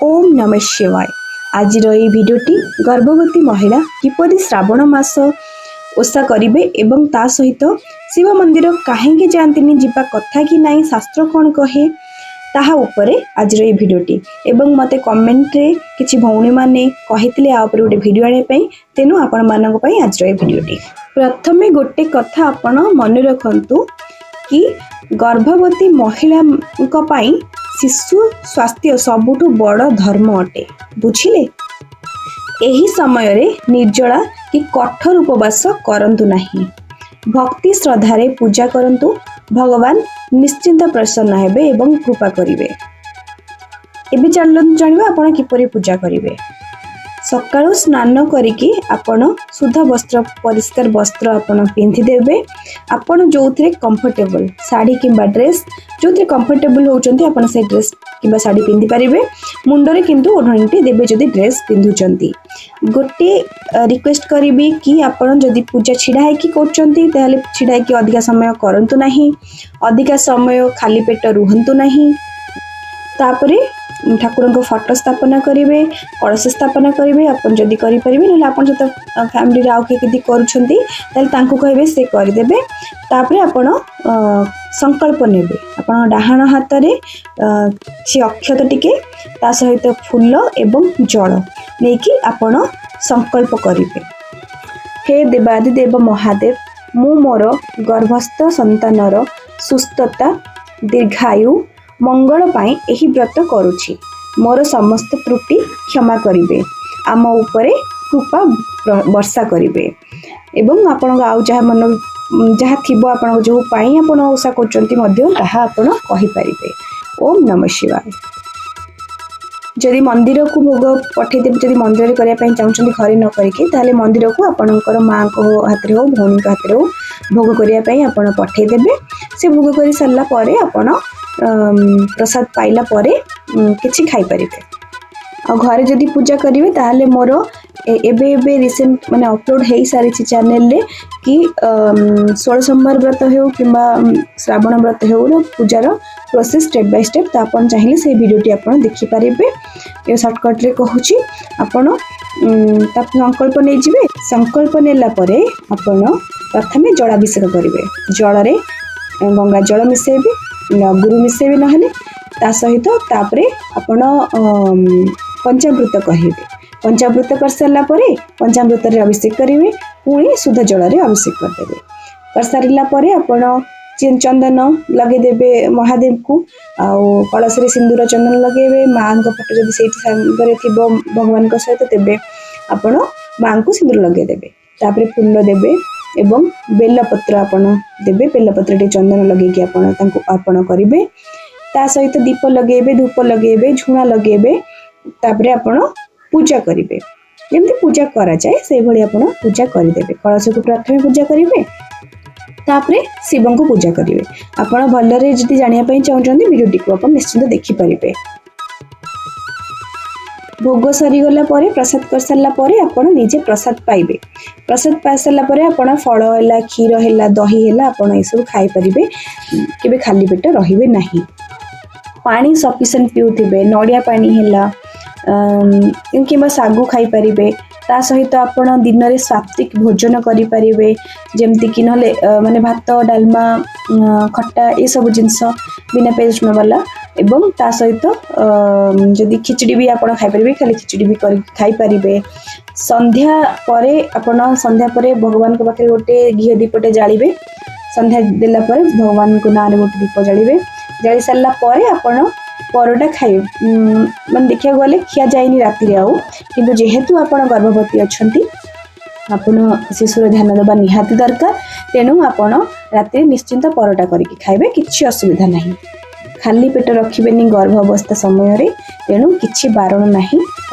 ଓମ୍ ନମଃ ଶିବାୟ। ଆଜିର ଏହି ଭିଡ଼ିଓଟି ଗର୍ଭବତୀ ମହିଳା କିପରି ଶ୍ରାବଣ ମାସ ଓଷା କରିବେ ଏବଂ ତା ସହିତ ଶିବ ମନ୍ଦିର କାହିଁକି ଯାଆନ୍ତିନି, ଯିବା କଥା କି ନାହିଁ, ଶାସ୍ତ୍ର କ'ଣ କହେ, ତାହା ଉପରେ ଆଜିର ଏହି ଭିଡ଼ିଓଟି। ଏବଂ ମୋତେ କମେଣ୍ଟରେ କିଛି ଭଉଣୀମାନେ କହିଥିଲେ ଆ ଉପରେ ଗୋଟେ ଭିଡ଼ିଓ ଆଣିବା ପାଇଁ, ତେଣୁ ଆପଣମାନଙ୍କ ପାଇଁ ଆଜିର ଏହି ଭିଡ଼ିଓଟି। ପ୍ରଥମେ ଗୋଟେ କଥା ଆପଣ ମନେ ରଖନ୍ତୁ କି ଗର୍ଭବତୀ ମହିଳାଙ୍କ ପାଇଁ ଶିଶୁ ସ୍ୱାସ୍ଥ୍ୟ ସବୁଠୁ ବଡ଼ ଧର୍ମ ଅଟେ, ବୁଝିଲେ? ଏହି ସମୟରେ ନିର୍ଜଳା କି କଠୋର ଉପବାସ କରନ୍ତୁ ନାହିଁ। ଭକ୍ତି ଶ୍ରଦ୍ଧାରେ ପୂଜା କରନ୍ତୁ, ଭଗବାନ ନିଶ୍ଚିନ୍ତ ପ୍ରସନ୍ନ ହେବେ ଏବଂ କୃପା କରିବେ। ଏବେ ଚାଲନ୍ତୁ ଜାଣିବା ଆପଣ କିପରି ପୂଜା କରିବେ। ସକାଳୁ ସ୍ନାନ କରିକି ଆପଣ ଶୁଦ୍ଧ ବସ୍ତ୍ର, ପରିଷ୍କାର ବସ୍ତ୍ର ଆପଣ ପିନ୍ଧିଦେବେ। ଆପଣ ଯେଉଁଥିରେ କମ୍ଫର୍ଟେବଲ୍, ଶାଢ଼ୀ କିମ୍ବା ଡ୍ରେସ୍, ଯେଉଁଥିରେ କମ୍ଫର୍ଟେବଲ୍ ହେଉଛନ୍ତି, ଆପଣ ସେଇ ଡ୍ରେସ୍ କିମ୍ବା ଶାଢ଼ୀ ପିନ୍ଧିପାରିବେ। ମୁଣ୍ଡରେ କିନ୍ତୁ ଓଢ଼ଣୀଟି ଦେବେ ଯଦି ଡ୍ରେସ୍ ପିନ୍ଧୁଛନ୍ତି। ଗୋଟିଏ ରିକ୍ୱେଷ୍ଟ କରିବି କି ଆପଣ ଯଦି ପୂଜା ଛିଡ଼ା ହେଇକି କରୁଛନ୍ତି, ତାହେଲେ ଛିଡ଼ା ହେଇକି ଅଧିକା ସମୟ କରନ୍ତୁ ନାହିଁ, ଅଧିକା ସମୟ ଖାଲି ପେଟ ରୁହନ୍ତୁ ନାହିଁ। ତାପରେ ଠାକୁରଙ୍କ ଫଟୋ ସ୍ଥାପନା କରିବେ, କଳସ ସ୍ଥାପନା କରିବେ ଆପଣ ଯଦି କରିପାରିବେ। ନହେଲେ ଆପଣ ସହିତ ଫ୍ୟାମିଲିରେ ଆଉ କିଏ ଯଦି କରୁଛନ୍ତି, ତାହେଲେ ତାଙ୍କୁ କହିବେ, ସେ କରିଦେବେ। ତାପରେ ଆପଣ ସଂକଳ୍ପ ନେବେ। ଆପଣ ଡାହାଣ ହାତରେ ସେ ଅକ୍ଷତ ଟିକେ, ତା ସହିତ ଫୁଲ ଏବଂ ଜଳ ନେଇକି ଆପଣ ସଂକଳ୍ପ କରିବେ। ହେ ଦେବାଦିଦେବ ମହାଦେବ, ମୁଁ ମୋର ଗର୍ଭସ୍ଥ ସନ୍ତାନର ସୁସ୍ଥତା, ଦୀର୍ଘାୟୁ, ମଙ୍ଗଳ ପାଇଁ ଏହି ବ୍ରତ କରୁଛି। ମୋର ସମସ୍ତ ତ୍ରୁଟି କ୍ଷମା କରିବେ, ଆମ ଉପରେ କୃପା ବର୍ଷା କରିବେ। ଏବଂ ଆପଣଙ୍କ ଆଉ ଯାହା ମନ ଯାହା ଥିବ, ଆପଣଙ୍କ ଯେଉଁ ପାଇଁ ଆପଣ ଓଷା କରୁଛନ୍ତି ମଧ୍ୟ ତାହା ଆପଣ କହିପାରିବେ। ଓମ୍ ନମଃ ଶିବାୟ। ଯଦି ମନ୍ଦିରକୁ ଭୋଗ ପଠେଇଦେବେ, ଯଦି ମନ୍ଦିରରେ କରିବା ପାଇଁ ଚାହୁଁଛନ୍ତି ଘରେ ନ କରିକି, ତାହେଲେ ମନ୍ଦିରକୁ ଆପଣଙ୍କର ମାଆଙ୍କ ହାତରେ ହଉ, ଭଉଣୀଙ୍କ ହାତରେ ହଉ, ଭୋଗ କରିବା ପାଇଁ ଆପଣ ପଠେଇଦେବେ। ସେ ଭୋଗ କରି ସାରିଲା ପରେ ଆପଣ ପ୍ରସାଦ ପାଇଲା ପରେ କିଛି ଖାଇପାରିବେ। ଆଉ ଘରେ ଯଦି ପୂଜା କରିବେ, ତାହେଲେ ମୋର ଏବେ ଏବେ ରିସେଣ୍ଟ ମାନେ ଅପଲୋଡ଼ ହେଇସାରିଛି ଚ୍ୟାନେଲରେ କି 16 ସୋମବାର ବ୍ରତ ହେଉ କିମ୍ବା ଶ୍ରାବଣ ବ୍ରତ ହେଉ ର ପୂଜାର ପ୍ରୋସେସ୍ ଷ୍ଟେପ୍ ବାଇ ଷ୍ଟେପ୍। ତ ଆପଣ ଚାହିଁଲେ ସେଇ ଭିଡ଼ିଓଟି ଆପଣ ଦେଖିପାରିବେ। ଏ ସର୍ଟକଟ୍ରେ କହୁଛି। ଆପଣ ତା ସଂକଳ୍ପ ନେଇଯିବେ। ସଂକଳ୍ପ ନେଲା ପରେ ଆପଣ ପ୍ରଥମେ ଜଳାଭିଷେକ କରିବେ। ଜଳରେ ଗଙ୍ଗା ଜଳ ମିଶାଇବେ, ଅଗୁରୁ ମିଶାଇବେ ନହେଲେ। ତା ସହିତ ତାପରେ ଆପଣ ପଞ୍ଚାମୃତ କହିବେ। ପଞ୍ଚାମୃତ କରିସାରିଲା ପରେ ପଞ୍ଚାମୃତରେ ଅଭିଷେକ କରିବେ, ପୁଣି ଶୁଦ୍ଧ ଜଳରେ ଅଭିଷେକ କରିଦେବେ। କରିସାରିଲା ପରେ ଆପଣ ଚନ୍ଦନ ଲଗେଇଦେବେ ମହାଦେବକୁ, ଆଉ କଳସରେ ସିନ୍ଦୁର ଚନ୍ଦନ ଲଗେଇବେ। ମାଆଙ୍କ ଫଟୋ ଯଦି ସେଇଠି ସାଙ୍ଗରେ ଥିବ ଭଗବାନଙ୍କ ସହିତ, ତେବେ ଆପଣ ମାଆଙ୍କୁ ସିନ୍ଦୁର ଲଗେଇଦେବେ। ତାପରେ ଫୁଲ ଦେବେ ଏବଂ ବେଲପତ୍ର ଆପଣ ଦେବେ। ବେଲପତ୍ର ଟିକେ ଚନ୍ଦନ ଲଗେଇକି ଆପଣ ତାଙ୍କୁ ଅର୍ପଣ କରିବେ। ତା ସହିତ ଦୀପ ଲଗେଇବେ, ଧୂପ ଲଗେଇବେ, ଝୁଣା ଲଗେଇବେ। ତାପରେ ଆପଣ ପୂଜା କରିବେ। ଯେମିତି ପୂଜା କରାଯାଏ, ସେଇଭଳି ଆପଣ ପୂଜା କରିଦେବେ। କଳସକୁ ପ୍ରଥମେ ପୂଜା କରିବେ, ତାପରେ ଶିବଙ୍କୁ ପୂଜା କରିବେ। ଆପଣ ଭଲରେ ଯଦି ଜାଣିବା ପାଇଁ ଚାହୁଁଛନ୍ତି, ଭିଡ଼ିଓଟିକୁ ଆପଣ ନିଶ୍ଚିନ୍ତ ଦେଖିପାରିବେ। ଭୋଗ ସରିଗଲା ପରେ, ପ୍ରସାଦ କରିସାରିଲା ପରେ ଆପଣ ନିଜେ ପ୍ରସାଦ ପାଇବେ। ପ୍ରସାଦ ପାଇସାରିଲା ପରେ ଆପଣ ଫଳ ହେଲା, କ୍ଷୀର ହେଲା, ଦହି ହେଲା, ଆପଣ ଏସବୁ ଖାଇପାରିବେ। କେବେ ଖାଲି ପେଟ ରହିବେ ନାହିଁ। ପାଣି ସଫିସିଏଣ୍ଟ ପିଉଥିବେ। ନଡ଼ିଆ ପାଣି ହେଲା କିମ୍ବା ଶାଗୁ ଖାଇପାରିବେ। ତା ସହିତ ଆପଣ ଦିନରେ ସାତ୍ତ୍ୱିକ ଭୋଜନ କରିପାରିବେ, ଯେମିତିକି ନହେଲେ ମାନେ ଭାତ, ଡାଲମା, ଖଟା, ଏସବୁ ଜିନିଷ ବିନା ପିଆଜ ରସୁଣ ବାଲା। ଏବଂ ତା ସହିତ ଯଦି ଖିଚୁଡ଼ି ବି ଆପଣ ଖାଇପାରିବେ, ଖାଲି ଖିଚୁଡ଼ି ବି କରି ଖାଇପାରିବେ। ସନ୍ଧ୍ୟା ପରେ ଆପଣ ସନ୍ଧ୍ୟା ପରେ ଭଗବାନଙ୍କ ପାଖରେ ଗୋଟେ ଘିଅ ଦୀପଟେ ଜାଳିବେ। ସନ୍ଧ୍ୟା ଦେଲା ପରେ ଭଗବାନଙ୍କ ନାଁରେ ଗୋଟେ ଦୀପ ଜାଳିବେ। ଜାଳି ସାରିଲା ପରେ ଆପଣ ପରଟା ଖାଇବେ। ମାନେ ଦେଖିବାକୁ ଗଲେ ଖିଆ ଯାଏନି ରାତିରେ ଆଉ, କିନ୍ତୁ ଯେହେତୁ ଆପଣ ଗର୍ଭବତୀ ଅଛନ୍ତି, ଆପଣ ଶିଶୁର ଧ୍ୟାନ ଦେବା ନିହାତି ଦରକାର। ତେଣୁ ଆପଣ ରାତିରେ ନିଶ୍ଚିନ୍ତ ପରଟା କରିକି ଖାଇବେ, କିଛି ଅସୁବିଧା ନାହିଁ। ଖାଲି ପେଟ ରଖିବେନି ଗର୍ଭ ଅବସ୍ଥା ସମୟରେ। ତେଣୁ କିଛି ବାରଣ ନାହିଁ।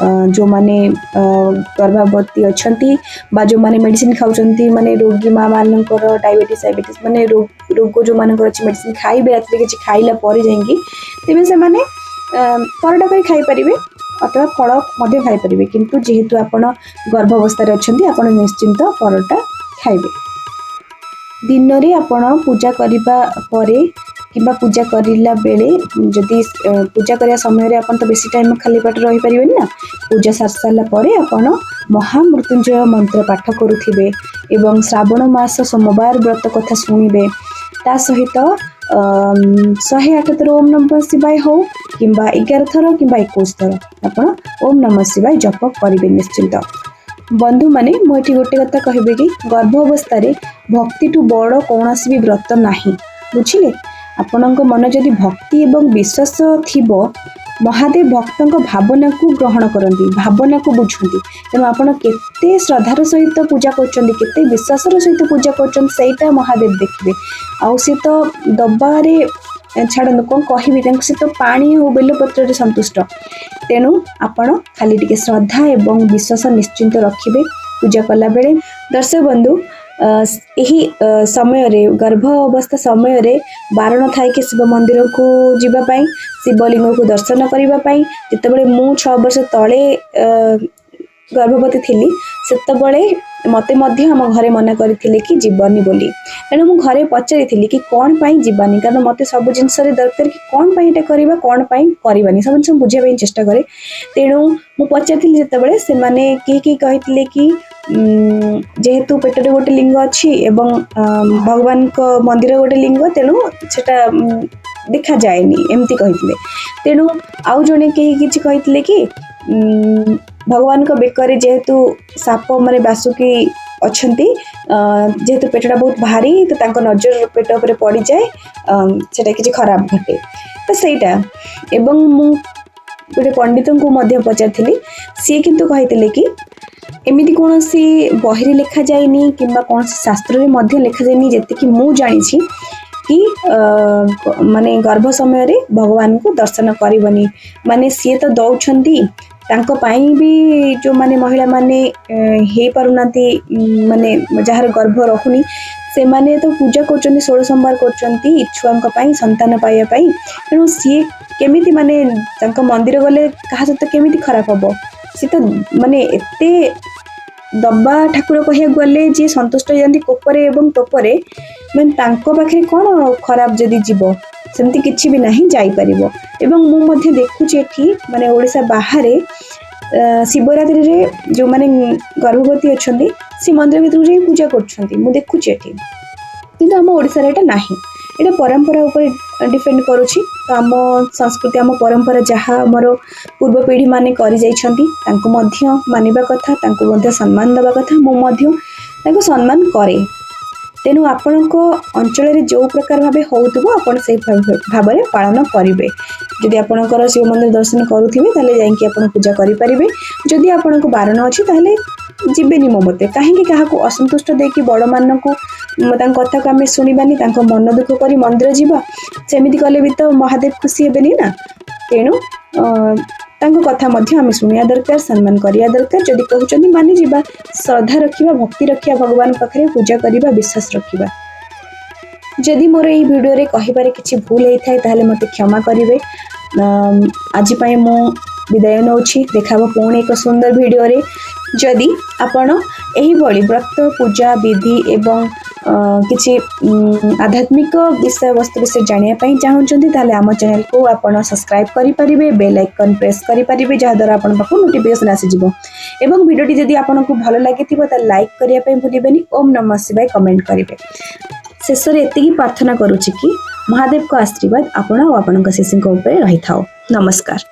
ଯେଉଁମାନେ ଗର୍ଭବତୀ ଅଛନ୍ତି ବା ଯେଉଁମାନେ ମେଡ଼ିସିନ ଖାଉଛନ୍ତି, ମାନେ ରୋଗୀ ମା ମାନଙ୍କର ଡାଇବେଟିସ୍ ଡାଇବେଟିସ୍ ମାନେ ରୋଗ ଯେଉଁମାନଙ୍କର ଅଛି, ମେଡ଼ିସିନ ଖାଇବେ ରାତିରେ କିଛି ଖାଇଲା ପରେ ଯାଇକି, ତେବେ ସେମାନେ ପରଟା କରି ଖାଇପାରିବେ ଅଥବା ଫଳ ମଧ୍ୟ ଖାଇପାରିବେ। କିନ୍ତୁ ଯେହେତୁ ଆପଣ ଗର୍ଭ ଅବସ୍ଥାରେ ଅଛନ୍ତି, ଆପଣ ନିଶ୍ଚିନ୍ତ ପରଟା ଖାଇବେ। ଦିନରେ ଆପଣ ପୂଜା କରିବା ପରେ କିମ୍ବା ପୂଜା କରିଲା ବେଳେ ଯଦି ପୂଜା କରିବା ସମୟରେ ଆପଣ ତ ବେଶୀ ଟାଇମ୍ ଖାଲି ପେଟରେ ରହିପାରିବେନି ନା, ପୂଜା ସାରି ସାରିଲା ପରେ ଆପଣ ମହାମୃତ୍ୟୁଞ୍ଜୟ ମନ୍ତ୍ର ପାଠ କରୁଥିବେ ଏବଂ ଶ୍ରାବଣ ମାସ ସୋମବାର ବ୍ରତ କଥା ଶୁଣିବେ। ତା ସହିତ 108 ଥର ଓମ୍ ନମଃ ଶିବାୟ ହଉ କିମ୍ବା 11 ଥର କିମ୍ବା 21 ଥର ଆପଣ ଓମ୍ ନମଃ ଶିବାୟ ଜପ କରିବେ ନିଶ୍ଚିନ୍ତ। ବନ୍ଧୁମାନେ, ମୁଁ ଏଠି ଗୋଟେ କଥା କହିବି କି ଗର୍ଭ ଅବସ୍ଥାରେ ଭକ୍ତିଠୁ ବଡ଼ କୌଣସି ବି ବ୍ରତ ନାହିଁ, ବୁଝିଲେ? ଆପଣଙ୍କ ମନ ଯଦି ଭକ୍ତି ଏବଂ ବିଶ୍ୱାସ ଥିବ, ମହାଦେବ ଭକ୍ତଙ୍କ ଭାବନାକୁ ଗ୍ରହଣ କରନ୍ତି, ଭାବନାକୁ ବୁଝନ୍ତି। ତେଣୁ ଆପଣ କେତେ ଶ୍ରଦ୍ଧାର ସହିତ ପୂଜା କରୁଛନ୍ତି, କେତେ ବିଶ୍ୱାସର ସହିତ ପୂଜା କରୁଛନ୍ତି, ସେଇଟା ମହାଦେବ ଦେଖିବେ। ଆଉ ସେ ତ ଦବାରେ ଛାଡ଼ନ୍ତୁ, କ'ଣ କହିବି ତାଙ୍କୁ, ସେ ତ ପାଣି ଆଉ ବେଲପତ୍ରରେ ସନ୍ତୁଷ୍ଟ। ତେଣୁ ଆପଣ ଖାଲି ଟିକେ ଶ୍ରଦ୍ଧା ଏବଂ ବିଶ୍ୱାସ ନିଶ୍ଚିନ୍ତ ରଖିବେ ପୂଜା କଲାବେଳେ। ଦର୍ଶକ ବନ୍ଧୁ, ଏହି ସମୟରେ, ଗର୍ଭ ଅବସ୍ଥା ସମୟରେ ବାରଣ ଥାଏ କି ଶିବ ମନ୍ଦିରକୁ ଯିବା ପାଇଁ, ଶିବଲିଙ୍ଗକୁ ଦର୍ଶନ କରିବା ପାଇଁ। ଯେତେବେଳେ ମୁଁ 6 ବର୍ଷ ତଳେ ଗର୍ଭବତୀ ଥିଲି, ସେତେବେଳେ ମୋତେ ମଧ୍ୟ ଆମ ଘରେ ମନା କରିଥିଲେ କି ଯିବନି ବୋଲି। ତେଣୁ ମୁଁ ଘରେ ପଚାରିଥିଲି କି କ'ଣ ପାଇଁ ଯିବାନି, କାରଣ ମୋତେ ସବୁ ଜିନିଷରେ ଦରକାର କି କ'ଣ ପାଇଁ ଏଇଟା କରିବା, କ'ଣ ପାଇଁ କରିବାନି, ସବୁ ଜିନିଷ ମୁଁ ବୁଝିବା ପାଇଁ ଚେଷ୍ଟା କରେ। ତେଣୁ ମୁଁ ପଚାରିଥିଲି ଯେତେବେଳେ, ସେମାନେ କେହି କେହି କହିଥିଲେ କି ଯେହେତୁ ପେଟରେ ଗୋଟେ ଲିଙ୍ଗ ଅଛି ଏବଂ ଭଗବାନଙ୍କ ମନ୍ଦିର ଗୋଟେ ଲିଙ୍ଗ, ତେଣୁ ସେଟା ଦେଖାଯାଏନି, ଏମିତି କହିଥିଲେ। ତେଣୁ ଆଉ ଜଣେ କେହି କିଛି କହିଥିଲେ କି ଭଗବାନଙ୍କ ବେକରେ ଯେହେତୁ ସାପ ମାନେ ବାସୁକି ଅଛନ୍ତି, ଯେହେତୁ ପେଟଟା ବହୁତ ଭାରି, ତ ତାଙ୍କ ନଜର ପେଟ ଉପରେ ପଡ଼ିଯାଏ, ସେଟା କିଛି ଖରାପ ଘଟେ। ତ ସେଇଟା ଏବଂ ମୁଁ ଗୋଟେ ପଣ୍ଡିତଙ୍କୁ ମଧ୍ୟ ପଚାରିଥିଲି, ସିଏ କିନ୍ତୁ କହିଥିଲେ କି ଏମିତି କୌଣସି ବହିରେ ଲେଖାଯାଇନି କିମ୍ବା କୌଣସି ଶାସ୍ତ୍ରରେ ମଧ୍ୟ ଲେଖାଯାଇନି, ଯେତିକି ମୁଁ ଜାଣିଛି କି ମାନେ ଗର୍ଭ ସମୟରେ ଭଗବାନଙ୍କୁ ଦର୍ଶନ କରିବନି। ମାନେ ସିଏ ତ ଦଉଛନ୍ତି, ତାଙ୍କ ପାଇଁ ବି ଯେଉଁମାନେ ମହିଳାମାନେ ହେଇପାରୁନାହାନ୍ତି, ମାନେ ଯାହାର ଗର୍ଭ ରହୁନି, ସେମାନେ ତ ପୂଜା କରୁଛନ୍ତି, 16 ସୋମବାର କରୁଛନ୍ତି ଛୁଆଙ୍କ ପାଇଁ, ସନ୍ତାନ ପାଇବା ପାଇଁ। ତେଣୁ ସିଏ କେମିତି ମାନେ ତାଙ୍କ ମନ୍ଦିର ଗଲେ କାହା ସହିତ କେମିତି ଖରାପ ହବ? ସିଏ ତ ମାନେ ଏତେ ଦବା ଠାକୁର କହିବାକୁ ଗଲେ, ଯିଏ ସନ୍ତୁଷ୍ଟ ହେଇଯାନ୍ତି କୋପରେ ଏବଂ ଟୋପରେ, ମାନେ ତାଙ୍କ ପାଖରେ କ'ଣ ଖରାପ ଯଦି ଯିବ? ସେମିତି କିଛି ବି ନାହିଁ, ଯାଇପାରିବ। ଏବଂ ମୁଁ ମଧ୍ୟ ଦେଖୁଛି ଏଠି ମାନେ ଓଡ଼ିଶା ବାହାରେ ଶିବରାତ୍ରିରେ ଯେଉଁମାନେ ଗର୍ଭବତୀ ଅଛନ୍ତି, ସେ ମନ୍ଦିର ଭିତରକୁ ଯାଇ ପୂଜା କରୁଛନ୍ତି, ମୁଁ ଦେଖୁଛି ଏଠି। କିନ୍ତୁ ଆମ ଓଡ଼ିଶାରେ ଏଇଟା ନାହିଁ। ଏଇଟା ପରମ୍ପରା ଉପରେ ଡିପେଣ୍ଡ କରୁଛି। ତ ଆମ ସଂସ୍କୃତି, ଆମ ପରମ୍ପରା ଯାହା ଆମର ପୂର୍ବ ପିଢ଼ିମାନେ କରିଯାଇଛନ୍ତି, ତାଙ୍କୁ ମଧ୍ୟ ମାନିବା କଥା, ତାଙ୍କୁ ମଧ୍ୟ ସମ୍ମାନ ଦେବା କଥା। ମୁଁ ମଧ୍ୟ ତାଙ୍କୁ ସମ୍ମାନ କରେ। ତେଣୁ ଆପଣଙ୍କ ଅଞ୍ଚଳରେ ଯେଉଁ ପ୍ରକାର ଭାବେ ହେଉଥିବ, ଆପଣ ସେଇ ଭାବରେ ପାଳନ କରିବେ। ଯଦି ଆପଣଙ୍କର ଶିବ ମନ୍ଦିର ଦର୍ଶନ କରୁଥିବେ, ତାହେଲେ ଯାଇକି ଆପଣ ପୂଜା କରିପାରିବେ। ଯଦି ଆପଣଙ୍କୁ ବାରଣ ଅଛି, ତାହେଲେ ଯିବେନି ମୋ ମତେ। କାହିଁକି କାହାକୁ ଅସନ୍ତୁଷ୍ଟ ଦେଇକି ବଡ଼ମାନଙ୍କୁ, ତାଙ୍କ କଥାକୁ ଆମେ ଶୁଣିବାନି, ତାଙ୍କ ମନ ଦୁଃଖ କରି ମନ୍ଦିର ଯିବା? ସେମିତି କଲେ ବି ତ ମହାଦେବ ଖୁସି ହେବେନି ନା। ତେଣୁ ତାଙ୍କ କଥା ମଧ୍ୟ ଆମେ ଶୁଣିବା ଦରକାର, ସମ୍ମାନ କରିବା ଦରକାର। ଯଦି କହୁଛନ୍ତି ମାନିଯିବା, ଶ୍ରଦ୍ଧା ରଖିବା, ଭକ୍ତି ରଖିବା, ଭଗବାନଙ୍କ ପାଖରେ ପୂଜା କରିବା, ବିଶ୍ୱାସ ରଖିବା। ଯଦି ମୋର ଏଇ ଭିଡ଼ିଓରେ କହିବାରେ କିଛି ଭୁଲ ହେଇଥାଏ, ତାହେଲେ ମୋତେ କ୍ଷମା କରିବେ। ଆଜି ପାଇଁ ମୁଁ ବିଦାୟ ନେଉଛି। ଦେଖାହେବ ପୁଣି ଏକ ସୁନ୍ଦର ଭିଡ଼ିଓରେ। ଯଦି ଆପଣ ଏହିଭଳି ବ୍ରତ, ପୂଜା ବିଧି ଏବଂ କିଛି ଆଧ୍ୟାତ୍ମିକ ବିଷୟବସ୍ତୁ ବିଷୟରେ ଜାଣିବା ପାଇଁ ଚାହୁଁଛନ୍ତି, ତାହେଲେ ଆମ ଚ୍ୟାନେଲକୁ ଆପଣ ସବସ୍କ୍ରାଇବ୍ କରିପାରିବେ, ବେଲ୍ ଆଇକନ୍ ପ୍ରେସ୍ କରିପାରିବେ, ଯାହାଦ୍ୱାରା ଆପଣଙ୍କ ପାଖକୁ ନୋଟିଫିକେସନ୍ ଆସିଯିବ। ଏବଂ ଭିଡ଼ିଓଟି ଯଦି ଆପଣଙ୍କୁ ଭଲ ଲାଗିଥିବ, ତାହେଲେ ଲାଇକ୍ କରିବା ପାଇଁ ଭୁଲିବେନି, ଓମ୍ ନମଃ ଶିବାୟ କମେଣ୍ଟ କରିବେ। ଶେଷରେ ଏତିକି ପ୍ରାର୍ଥନା କରୁଛି କି ମହାଦେବଙ୍କ ଆଶୀର୍ବାଦ ଆପଣ ଆଉ ଆପଣଙ୍କ ଶିଶୁଙ୍କ ଉପରେ ରହିଥାଉ। ନମସ୍କାର।